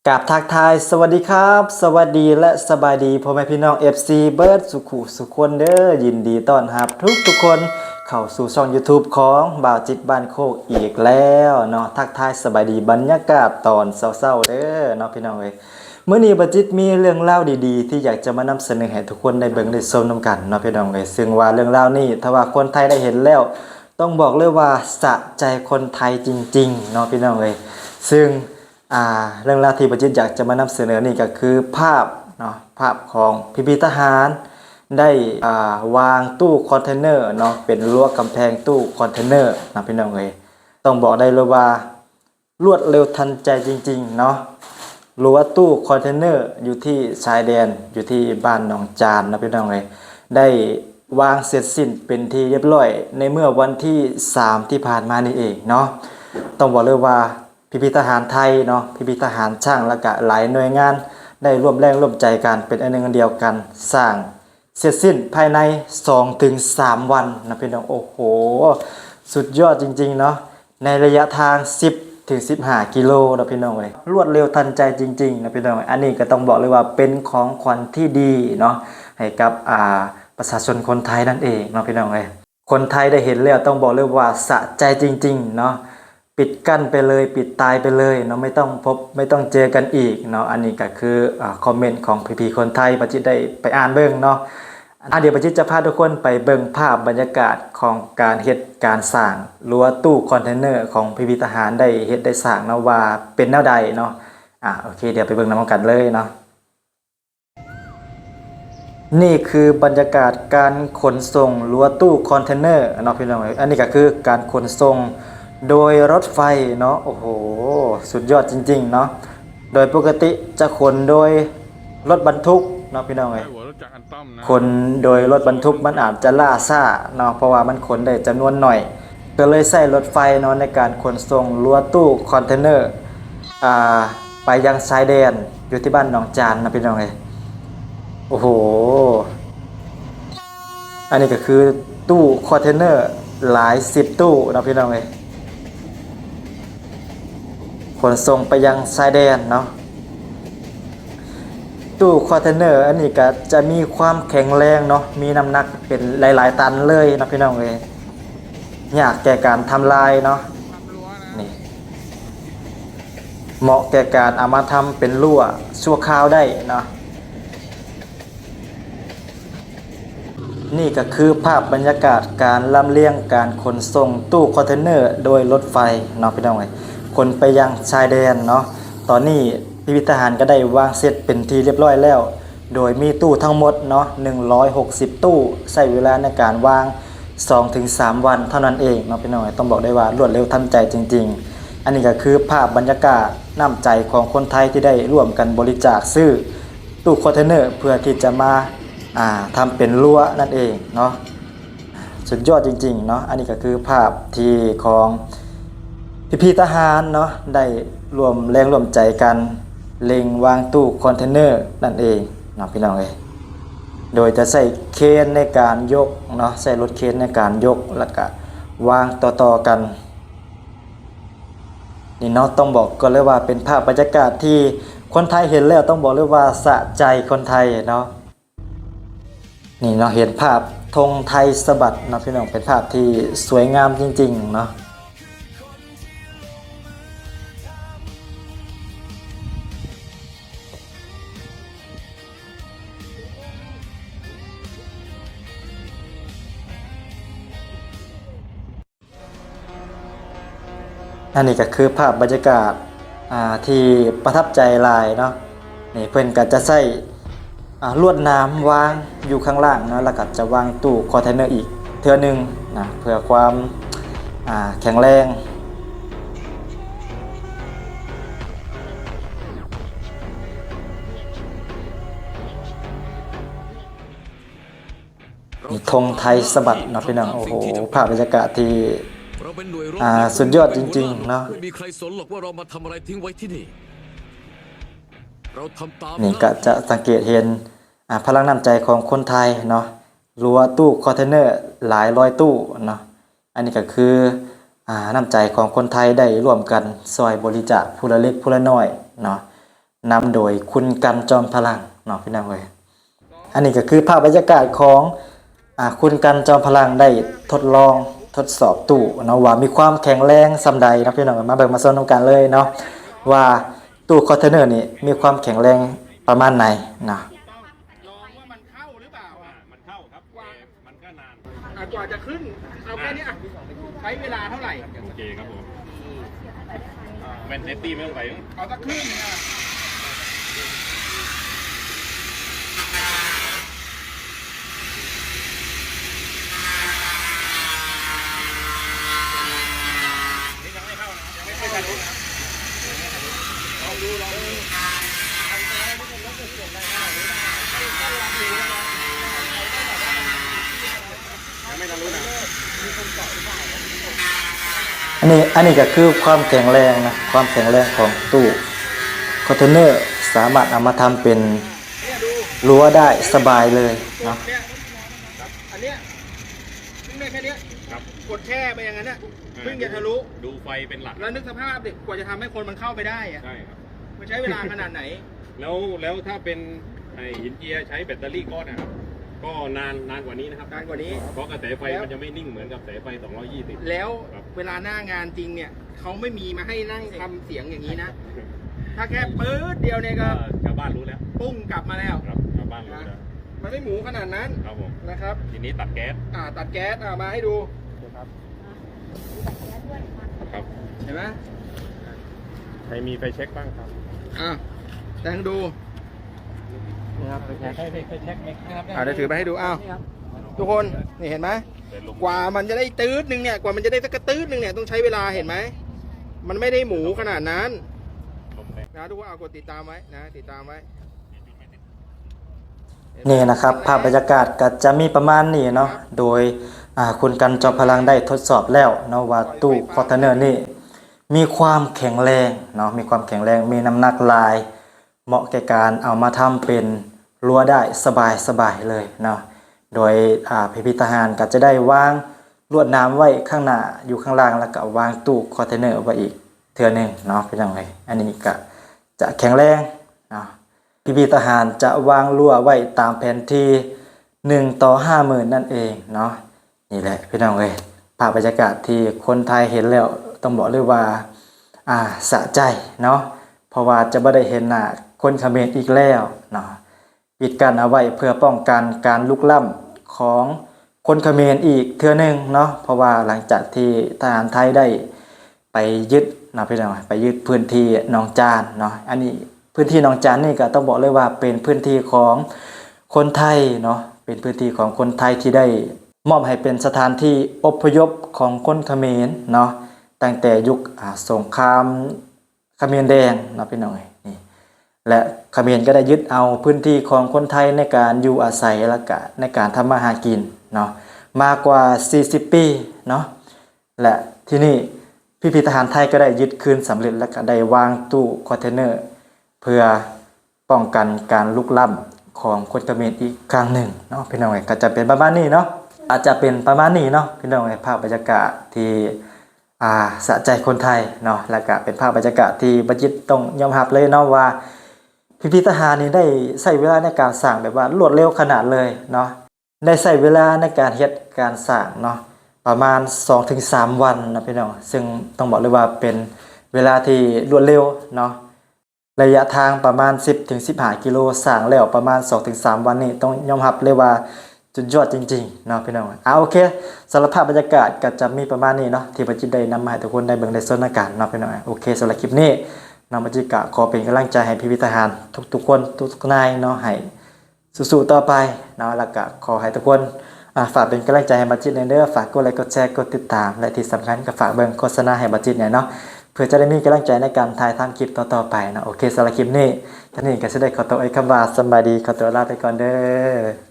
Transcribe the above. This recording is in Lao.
ກາບທັກທາຍ ສະຫວັດດີຄັບ ສະຫວັດດີ ແລະ ສະບາຍດີ ພໍ່ແມ່ພີ່ນ້ອງ ເອັຟຊີ ເບິດສຸຂູສຸຄົນເດີ. ຍິນດີຕ້ອນຮັບທຸກໆຄົນເຂົ້າສູ່ຊ່ອງ YouTube ຂອງບ່າວຈິດບ້ານໂຄກອີກແລ້ວເນາະ. ທັກທາຍສະບາຍດີ ບັນຍາກາດຕອນເຊົ້າໆເດີເນາະ ພີ່ນ້ອງເອີຍ. ມື້ນີ້ບ່າວຈິດມີເລື່ອງລາວດີໆ ທີ່ຢາກຈະມານຳສະເໜີໃຫ້ທຸກຄົນໄດ້ເບິ່ງໄດ້ຊົມນຳກັນເນາະ ພີ່ນ້ອງເອີຍ. ຊຶ່ງວ່າເລື່ອງລາວນີ້ ຖ້າວ່າຄົນໄທໄດ້ເຫັນແລ້ວ ຕ້ອງບອກເລີຍວ່າສະໃຈຄົນໄທຈິງໆເນາະ ພີ່ນ້ອງເອີຍ. ຊຶ່ງ ອ່າ ເລື່ອງລາວທີ່ບ່າວຈິດຢາກຈະມານຳສະເໜີນີ້ກໍຄືພາບເນາະ ພາບຂອງພີ່ໆທະຫານໄດ້ ອ່າ ວາງຕູ້ຄອນເທນເນີເນາະ ເປັນລວດກຳແພງຕູ້ຄອນເທນເນີເນາະ ພີ່ນ້ອງເອີຍ. ຕ້ອງບອກໄດ້ເລີຍວ່າລວດເລັວທັນໃຈຈິງໆເນາະ. ລວດຕູ້ຄອນເທນເນີຢູ່ທີ່ຊາຍແດນ ຢູ່ທີ່ບ້ານໜອງຈານເນາະ ພີ່ນ້ອງເອີຍ ໄດ້ວາງເສັດສິ້ນເປັນທີ່ຮຽບຮ້ອຍ ໃນເມື່ອວັນທີສາມທີ່ຜ່ານມານີ້ເອງເນາະ. ຕ້ອງບອກເລີຍວ່າ ພີ່ໆທະຫານໄທເນາະ ພີ່ໆທະຫານຊ່າງ ແລ້ວກະຫຼາຍໜ່ວຍງານໄດ້ຮ່ວມແຮງຮ່ວມໃຈກັນເປັນອັນໜຶ່ງອັນດຽວກັນ ສ້າງເສັດສິ້ນພາຍໃນສອງເຖິງສາມວັນນະພີ່ນ້ອງ. ໂອ້ໂຫ ສຸດຍອດຈິງໆເນາະ ໃນໄລຍະທາງສິບເຖິງສິບຫ້າກິໂລເນາະ ພີ່ນ້ອງເອີຍ. ລວດເລັວທັນໃຈຈິງໆນະພີ່ນ້ອງເອີຍ. ອັນນີ້ກໍຕ້ອງບອກເລີຍວ່າເປັນຂອງຂວັນທີ່ດີເນາະ ໃຫ້ກັບ ອ່າ ປະຊາຊົນຄົນໄທນັ້ນເອງເນາະ ພີ່ນ້ອງເອີຍ. ຄົນໄທໄດ້ເຫັນແລ້ວຕ້ອງບອກເລີຍວ່າສະໃຈຈິງໆເນາະ. ປິດກັ້ນໄປເລີຍ ປິດຕາຍໄປເລີຍເນາະ ໄມ່ຕ້ອງພົບ ໄມ່ຕ້ອງເຈີກັນອີກເນາະ. ອັນນີ້ກໍຄື ອ່າ ຄອມເມັນຂອງພີ່ໆຄົນໄທ ບ່າວຈິດໄດ້ໄປອ່ານເບິ່ງເນາະ. ອ່າ ດຽວບ່າວຈິດຈະພາທຸກຄົນໄປເບິ່ງພາບບັນຍາກາດຂອງການເຮັດການສ້າງລວດຕູ້ຄອນເທນເນີຂອງພີ່ໆທະຫານໄດ້ເຮັດໄດ້ສ້າງເນາະ ວ່າເປັນແນວໃດເນາະ. ອ່າ ໂອເຄ ດຽວໄປເບິ່ງນຳກັນເລີຍເນາະ. ນີ້ຄືບັນຍາກາດການຂົນສົ່ງລວດຕູ້ຄອນເທນເນີເນາະ ພີ່ນ້ອງເອີຍ. ອັນນີ້ກໍຄືການຂົນສົ່ງໂດຍລົດໄຟເນາະ. ໂອ້ໂຫ ສຸດຍອດຈິງໆເນາະ. ໂດຍປົກກະຕິຈະຂົນໂດຍລົດບັນທຸກເນາະ ພີ່ນ້ອງເອີຍ. ຂົນໂດຍລົດບັນທຸກມັນອາດຈະລ່າຊ້າເນາະ ເພາະວ່າມັນຂົນໄດ້ຈຳນວນໜ້ອຍ ກໍເລີຍໃຊ້ລົດໄຟເນາະ ໃນການຂົນສົ່ງລວດຕູ້ຄອນເທນເນີ ອ່າ ໄປຍັງຊາຍແດນຢູ່ທີ່ບ້ານໜອງຈານນະ ພີ່ນ້ອງເອີຍ. ໂອ້ໂຫ ອັນນີ້ກໍຄືຕູ້ຄອນເທນເນີຫຼາຍສິບຕູ້ເນາະ ພີ່ນ້ອງເອີຍ ຂົນສົ່ງໄປຍັງຊາຍແດນເນາະ. ຕູ້ຄອນເທນເນີອັນນີ້ກໍຈະມີຄວາມແຂງແຮງເນາະ ມີນ້ຳໜັກເປັນຫຼາຍໆຕັນເລີຍເນາະ ພີ່ນ້ອງເອີຍ. ຍາກແກ່ການທຳລາຍເນາະ ນີ້ ເໝາະແກ່ການເອົາມາທຳເປັນຮົ້ວຊົ່ວຄາວໄດ້ເນາະ. ນີ້ກໍຄືພາບບັນຍາກາດການລຳລຽງການຂົນສົ່ງຕູ້ຄອນເທນເນີໂດຍລົດໄຟເນາະ ພີ່ນ້ອງເອີຍ ຂົນໄປຍັງຊາຍແດນເນາະ. ຕອນນີ້ພີ່ໆທະຫານກໍໄດ້ວາງເສັດເປັນທີ່ຮຽບຮ້ອຍແລ້ວ ໂດຍມີຕູ້ທັງໝົດເນາະ ໜຶ່ງຮ້ອຍຫົກສິບຕູ້ ໃຊ້ເວລາໃນການວາງສອງເຖິງສາມວັນເທົ່ານັ້ນເອງເນາະ ພີ່ນ້ອງເອີຍ. ຕ້ອງບອກໄດ້ວ່າລວດເລັວທັນໃຈຈິງໆ. ອັນນີ້ກໍຄືພາບບັນຍາກາດນ້ຳໃຈຂອງຄົນໄທທີ່ໄດ້ຮ່ວມກັນບໍລິຈາກຊື້ຕູ້ຄອນເທນເນີ ເພື່ອທີ່ຈະມາ ອ່າ ທຳເປັນຮົ້ວນັ້ນເອງເນາະ. ສຸດຍອດຈິງໆເນາະ. ອັນນີ້ກໍຄືພາບທີ່ຂອງພີ່ໆທະຫານເນາະ ໄດ້ຮ່ວມແຮງຮ່ວມໃຈກັນເລັ່ງວາງຕູ້ຄອນເທນເນີນັ້ນເອງເນາະ ພີ່ນ້ອງເອີຍ. ໂດຍຈະໃຊ້ເຄນໃນການຍົກເນາະ ໃຊ້ລົດເຄນໃນການຍົກ ແລ້ວກະວາງຕໍ່ໆກັນ ນີ້ເນາະ. ຕ້ອງບອກກ່ອນເລີຍວ່າເປັນພາບບັນຍາກາດທີ່ຄົນໄທເຫັນແລ້ວຕ້ອງບອກເລີຍວ່າສະໃຈຄົນໄທເນາະ. ນີ້ເນາະ ເຫັນພາບທຸງໄທສະບັດເນາະ ພີ່ນ້ອງ ເປັນພາບທີ່ສວຍງາມຈິງໆເນາະ. ອັນນີ້ກໍຄືພາບບັນຍາກາດ ອ່າ ທີ່ປະທັບໃຈຫຼາຍເນາະ. ນີ້ເພິ່ນກໍຈະໃຊ້ ອ່າ ລວດໜາມວາງຢູ່ຂ້າງລ່າງເນາະ ແລ້ວກໍຈະວາງຕູ້ຄອນເທນເນີອີກເທື່ອໜຶ່ງນະ ເພື່ອຄວາມ ອ່າ ແຂງແຮງ. ມີທຸງໄທສະບັດເນາະ ພີ່ນ້ອງ. ໂອ້ໂຫ ພາບບັນຍາກາດທີ່ ອ່າ ສຸດຍອດຈິງໆເນາະ. ນີ້ກໍຈະສັງເກດເຫັນ ອ່າ ພະລັງນ້ຳໃຈຂອງຄົນໄທເນາະ ລົດຕູ້ຄອນເທນເນີຫຼາຍຮ້ອຍຕູ້ເນາະ. ອັນນີ້ກໍຄື ອ່າ ນ້ຳໃຈຂອງຄົນໄທໄດ້ຮ່ວມກັນຊ່ອຍບໍລິຈາກຜູ້ລະເລັກຜູ້ລະນ້ອຍເນາະ. ນຳໂດຍຄຸນ ກັນ ຈອມພະລັງເນາະ ພີ່ນ້ອງເອີຍ. ອັນນີ້ກໍຄືພາບບັນຍາກາດຂອງ ອາ ຄຸນ ກັນ ຈອມພະລັງ ໄດ້ທົດລອງທົດສອບຕູ້ເນາະ ວ່າມີຄວາມແຂງແຮງສ່ຳໃດເນາະ ພີ່ນ້ອງເອີຍ. ມາເບິ່ງມາຊົມນຳກັນເລີຍເນາະ ວ່າຕູ້ຄອນເທນເນີນີ້ມີຄວາມແຂງແຮງປະມານໃດເນາະ. ລອງວ່າມັນເຂົ້າຫຼືເປົ່າອະ? ມັນເຂົ້າຄັບ ແຕ່ມັນກໍນານ. ກວ່າຈະຂຶ້ນ ເອົາແຄ່ນີ້ ໃຊ້ເວລາເທົ່າໃດ? ໂອເຄຄັບຜົມ ແວ່ນເຊຟຕີ້ໄມ່ຕ້ອງໃສ່ ເອົາສັກຄຶ່ງ ອັນນີ້ ອັນນີ້ກໍຄືຄວາມແຂງແຮງນະ ຄວາມແຂງແຮງຂອງຕູ້ຄອນເທນເນີ ສາມາດເອົາມາທຳເປັນ ເນຍ ດູ ຮົ້ວໄດ້ສະບາຍເລີຍເນາະ. ອັນເນຍ ເພິ່ງໄດ້ແຄ່ເນຍ ຄັບ ກົດແຊ່ໄປຢ່າງນັ້ນນະ ເພິ່ງຈະທະລຸ ດູໄຟເປັນຫຼັກ ແລ້ວນຶກສະພາບເດ ກວ່າຈະທຳໃຫ້ຄົນມັນເຂົ້າໄປໄດ້ອະ ໃຊ່ຄັບ ມັນໃຊ້ເວລາຂະໜາດໃດ? ແລ້ວ ແລ້ວຖ້າເປັນໄອ້ຫີນເຈຍໃຊ້ແບັດເຕີຣີກ້ອນນະຄັບ ກໍນານ ນານກວ່ານີ້ນະຄັບ ນານກວ່ານີ້ ເພາະກະແສໄຟ ແລ້ວ ມັນຈະໄມ່ນິ່ງເໝືອນກັບສາຍໄຟສອງຮ້ອຍຍີ່ສິບ ແລ້ວ ຄັບ ເວລາໜ້າງານຈິງເນຍ ເຂົາໄມ່ມີມາໃຫ້ນັ່ງທຳສຽງຢ່າງນີ້ນະ ຖ້າແຄ່ປືດດຽວເນຍກໍ ເອີ ຊາວບ້ານຮູ້ແລ້ວ ປຸ້ງກັບມາແລ້ວ ຄັບ ຊາວບ້ານຮູ້ແລ້ວ ມັນໄມ່ໝູຂະໜາດນັ້ນ ຄັບຜົມ ນະຄັບ. ທີນີ້ຕັດແກັສ ອ່າ ຕັດແກັສ ອ່າ ມາໃຫ້ດູ ຄັບ ເຫັນໄໝ? ໃຄມີໄຟເຊັກບ້າງຄັບ? ອ່າ ແຕ່ງດູ ນີ້ຄັບ ໄຟເຊັກ ໃຫ້ໄຟ ໄຟເຊັກເມັກນະຄັບ ອ່າ ດຽວຖືໄປໃຫ້ດູ ອ້າວ ນີ້ຄັບ ທຸກຄົນ ນີ້ເຫັນໄໝ? ແຕ່ລົມ ກວ່າມັນຈະໄດ້ຕື້ດໜຶ່ງເນຍ ກວ່າມັນຈະໄດ້ສັກຕື້ດໜຶ່ງເນຍ ຕ້ອງໃຊ້ເວລາ ເຫັນໄໝ? ມັນໄມ່ໄດ້ໝູຂະໜາດນັ້ນ ລົມແຮງ ນະ ທຸກຄົນ ເອົາ ກົດຕິດຕາມໄວ້ນະ ຕິດຕາມໄວ້. ນີ້ນະຄັບ ພາບບັນຍາກາດກໍຈະມີປະມານນີ້ເນາະ ໂດຍ ອາ ຄຸນ ກັນ ຈອມພະລັງ ໄດ້ທົດສອບແລ້ວເນາະ ວ່າຕູ້ຄອນເທນເນີນີ້ມີຄວາມແຂງແຮງເນາະ ມີຄວາມແຂງແຮງ ມີນ້ຳໜັກຫຼາຍ ເໝາະແກ່ການເອົາມາທຳເປັນຮົ້ວໄດ້ສະບາຍໆເລີຍເນາະ. ໂດຍ ອາ ພີ່ໆທະຫານກໍຈະໄດ້ວາງລວດໜາມໄວ້ຂ້າງໜ້າ ຢູ່ຂ້າງລ່າງ ແລ້ວກໍວາງຕູ້ຄອນເທນເນີໄວ້ອີກເທື່ອໜຶ່ງເນາະ ພີ່ນ້ອງເອີຍ. ອັນນີ້ກໍຈະແຂງແຮງເນາະ. ພີ່ໆທະຫານຈະວາງຮົ້ວໄວ້ຕາມແຜນທີ່ ໜຶ່ງຕໍ່ຫ້າໝື່ນນັ້ນເອງເນາະ. ນີ້ແຫຼະພີ່ນ້ອງເອີຍ ພາບບັນຍາກາດທີ່ຄົນໄທເຫັນແລ້ວຕ້ອງບອກເລີຍວ່າ ອາ ສະໃຈເນາະ ເພາະວ່າຈະບໍ່ໄດ້ເຫັນໜ້າຄົນຂະເໝນອີກແລ້ວເນາະ. ປິດກັ້ນເອົາໄວ້ເພື່ອປ້ອງກັນການລຸກລ້ຳຂອງຄົນຂະເໝນອີກເທື່ອໜຶ່ງເນາະ ເພາະວ່າຫຼັງຈາກທີ່ທະຫານໄທໄດ້ ໄປຍຶດເນາະ ພີ່ນ້ອງ ໄປຍຶດພື້ນທີ່ໜອງຈານເນາະ. ອັນນີ້ພື້ນທີ່ໜອງຈານນີ້ກໍຕ້ອງບອກເລີຍວ່າເປັນພື້ນທີ່ຂອງຄົນໄທເນາະ ເປັນພື້ນທີ່ຂອງຄົນໄທທີ່ໄດ້ມອບໃຫ້ເປັນສະຖານທີ່ອົບພະຍົບຂອງຄົນຂະເໝນເນາະ ຕັ້ງແຕ່ຍຸກ ອາ ສົງຄາມຂະເໝນແດງເນາະ ພີ່ນ້ອງເອີຍ ນີ້ ແລະ ຂະເໝນກໍໄດ້ຍຶດເອົາພື້ນທີ່ຂອງຄົນໄທໃນການຢູ່ອາໄສ ແລ້ວກະໃນການທຳມາຫາກິນເນາະ ມາກວ່າສີ່ສິບປີເນາະ. ແລະ ທີນີ້ພີ່ໆທະຫານໄທກໍໄດ້ຍຶດຄືນສຳເລັດ ແລ້ວກໍໄດ້ວາງຕູ້ຄອນເທນເນີເພື່ອປ້ອງກັນການລຸກລ້ຳຂອງຄົນຂະເໝນອີກຄັ້ງໜຶ່ງເນາະ ພີ່ນ້ອງເອີຍ. ກໍຈະເປັນປະມານນີ້ເນາະ ອາດຈະເປັນປະມານນີ້ເນາະ ພີ່ນ້ອງເອີຍ. ພາບບັນຍາກາດທີ່ ອາ ສະໃຈຄົນໄທເນາະ ແລ້ວກະເປັນພາບບັນຍາກາດທີ່ບັນຈິດຕ້ອງຍອມຮັບເລີຍເນາະວ່າ ພິພິທະຫານນີ້ໄດ້ໃຊ້ເວລາໃນການສ້າງແບບວ່າລວດເລັວຂະໜາດເລີຍເນາະ. ໄດ້ໃຊ້ເວລາໃນການເຮັດການສ້າງເນາະ ປະມານສອງເຖິງສາມວັນເນາະ ພີ່ນ້ອງ ເຊິ່ງຕ້ອງບອກເລີຍວ່າເປັນເວລາທີ່ລວດເລັວເນາະ. ໄລຍະທາງປະມານສິບເຖິງສິບຫ້າກິໂລ ສ້າງແລ້ວປະມານສອງເຖິງສາມວັນນີ້ ຕ້ອງຍອມຮັບເລີຍວ່າສຸດຍອດຈິງໆເນາະ ພີ່ນ້ອງ. ອາ ໂອເຄ ສຳລັບພາບບັນຍາກາດກໍຈະມີປະມານນີ້ເນາະ ທີ່ບັນຈິດໄດ້ນຳມາໃຫ້ທຸກຄົນໄດ້ເບິ່ງໄດ້ຊົມນຳກັນເນາະ ພີ່ນ້ອງ. ໂອເຄ ສຳລັບຄລິບນີ້ເນາະ ບັນຈິດກໍຂໍເປັນກຳລັງໃຈໃຫ້ພີ່ໆທະຫານທຸກໆຄົນທຸກໆນາຍເນາະ ໃຫ້ ສູ້ໆຕໍ່ໄປເນາະ ແລ້ວກະຂໍໃຫ້ທຸກຄົນ ອາ ຝາກເປັນກຳລັງໃຈໃຫ້ບັນຈິດແດ່ເດີ ຝາກກົດໄລ ກົດແຊ ກົດຕິດຕາມ ແລະ ທີ່ສຳຄັນກໍຝາກເບິ່ງໂຄສະນາໃຫ້ບັນຈິດແດ່ເນາະ ເພື່ອຈະໄດ້ມີກຳລັງໃຈໃນການຖ່າຍທຳຄລິບຕໍ່ໆໄປເນາະ. ໂອເຄ ສຳລັບຄລິບນີ້ ທາງນີ້ກໍຊິໄດ້ຂໍຕົວເອົາຄຳວ່າສະບາຍດີ ຂໍຕົວລາໄປກ່ອນເດີ.